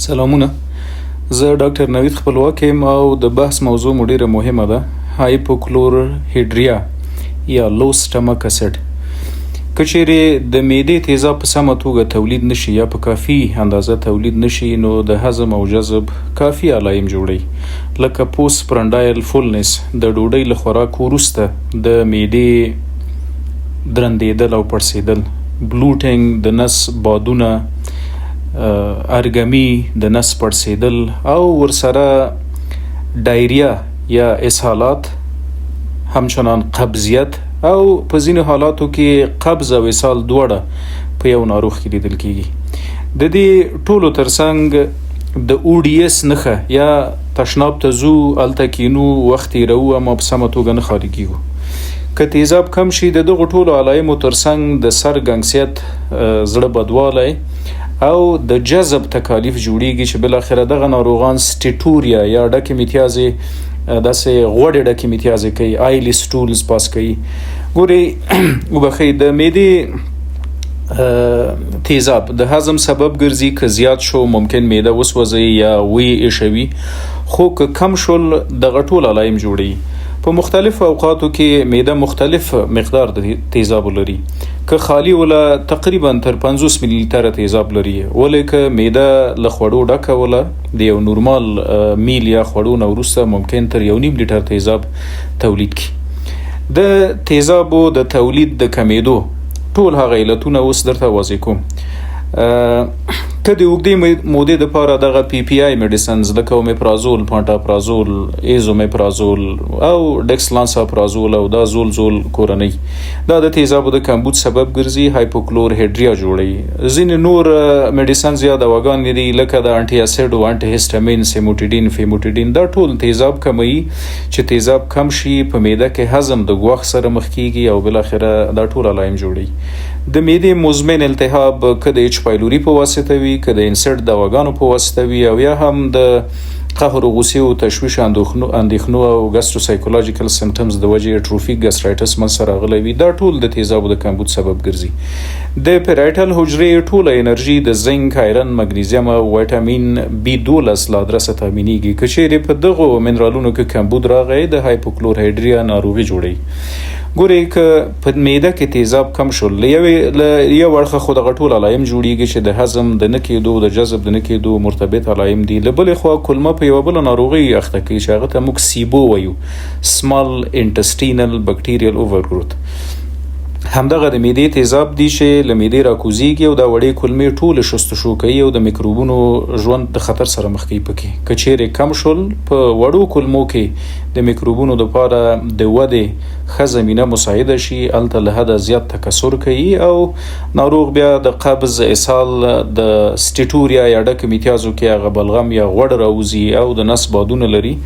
سلامونه، زه ډاکټر نوید خپلواک یم او د بحث موضوع مو ډیره مهمه ده، هایپوکلورهیډریا یا لو سټمک اسید. که چیرې د معدې تیزاب په سمه توګه تولید نشي یا په کافي اندازه تولید نشي، نو د هضم او جذب کافي علایم جوړوي، لکه پوست پرنډایل فولنس، د ډوډۍ له خوراک وروسته د معدې درندېدل او پړسېدل، bloating، د نس بادونه، ارګمي، د نس پړسېدل او ورسره diarrhea یا اسهالات، همچنان قبضیت او په ځینو حالاتو کې قبض او اسهال دواړه په یو ناروغ کې لیدل کیږي. د دې ټولو ترڅنګ د ODS نښه، یا تشناب ته ځو، هلته کینو، وخت تیروو، اما په سمه توګه نه خالي کیږو. که تیزاب کم شي، د دغو ټولو علایمو ترڅنګ د سر ګنګسیت، زړه بدوالی او د جذب تکالیف جوړیږي، چې بالاخره دغه ناروغان steatorrhea یا ډکې میتیازې، داسې غوړې ډکې میتیازې کوي، oily stools pass کوي. ګوري، وبخښئ، د معدې تیزاب د هضم سبب ګرځي. که زیات شو، ممکن معده وسوځي یا وی ایشوي، خو که کم شول، دغه ټول علایم جوړوي. په مختلفو اوقاتو کې معده مختلف مقدار د تیزاب لري. که خالی وله، تقریبا تر 50 ملي لیتره تیزاب لري، ولې که معده له خوړو ډکه وله، د یو نورمال meal یا خوړو نه وروسته ممکن تر 1.5 لیټر تیزاب تولید کړي. د تیزابو د تولید د کمیدو ټول هغه علتونه اوس درته واضح کوم. که د اوږدې مودې دپاره دغه PPI medicines لکه اومیپرازول، پانټاپرازول، ایزومیپرازول او ډیکسلانساپرازول او دا زول زول کورنۍ، دا د تیزابو د کمبود سبب ګرځي، hypochlorhydria جوړوي. ځینې نور medicines یا دواګانې دي، لکه د anti acid او antihistamine، cimetidine، famotidine، دا ټول تیزاب کموي، چې تیزاب کم شي، په معده کې هضم د ګواښ سره مخ کیږي او بالاخره دا ټول علایم جوړوي. د معدې مزمن التهاب، که د H pylori په واسطه وي، که د NSAID دواګانو په واسطه وي او یا هم د قهر و غصې او تشویش، اندېښنو او gastropsychological symptoms د وجې atrophic gastritis منځ راغلی وي، دا ټول د تیزابو د کمبود سبب ګرځي. د parietal حجرې ټوله انرژي د زنک، iron، مګنیزیم او وایټامین بي 12 له ادرسه تامینیږي. که چیرې په دغو منرالونو کې کمبود راغی، د hypochlorhydria ناروغي جوړوي. ګورئ، که په معده کې تیزاب کم شول، له یو اړخه خو دغه ټول علایم جوړیږي چې د هضم د نه کېدو، د جذب د نه کېدو مرتبط علایم دي، له بلې خوا کولمه په یوه بله ناروغي اخته کوي چې هغه ته موږ SIBO وایو، small intestinal bacterial overgrowth. همدغه د معدې تیزاب دي چې له معدې راکوزیږي او دا وړې کولمې ټولې شستشو کوي او د میکروبونو ژوند د خطر سره مخ کوي پکې. که چیرې کم شول، په وړو کولمو کې د میکروبونو دپاره د ودې ښه زمینه مساعده شي، هلته له حده زیات تکثر کوي او ناروغ بیا د قبض، اسهال، د steatorrhea یا ډکه میتیازو کې هغه بلغم یا غوړ راوځي او د نس بادونه لري.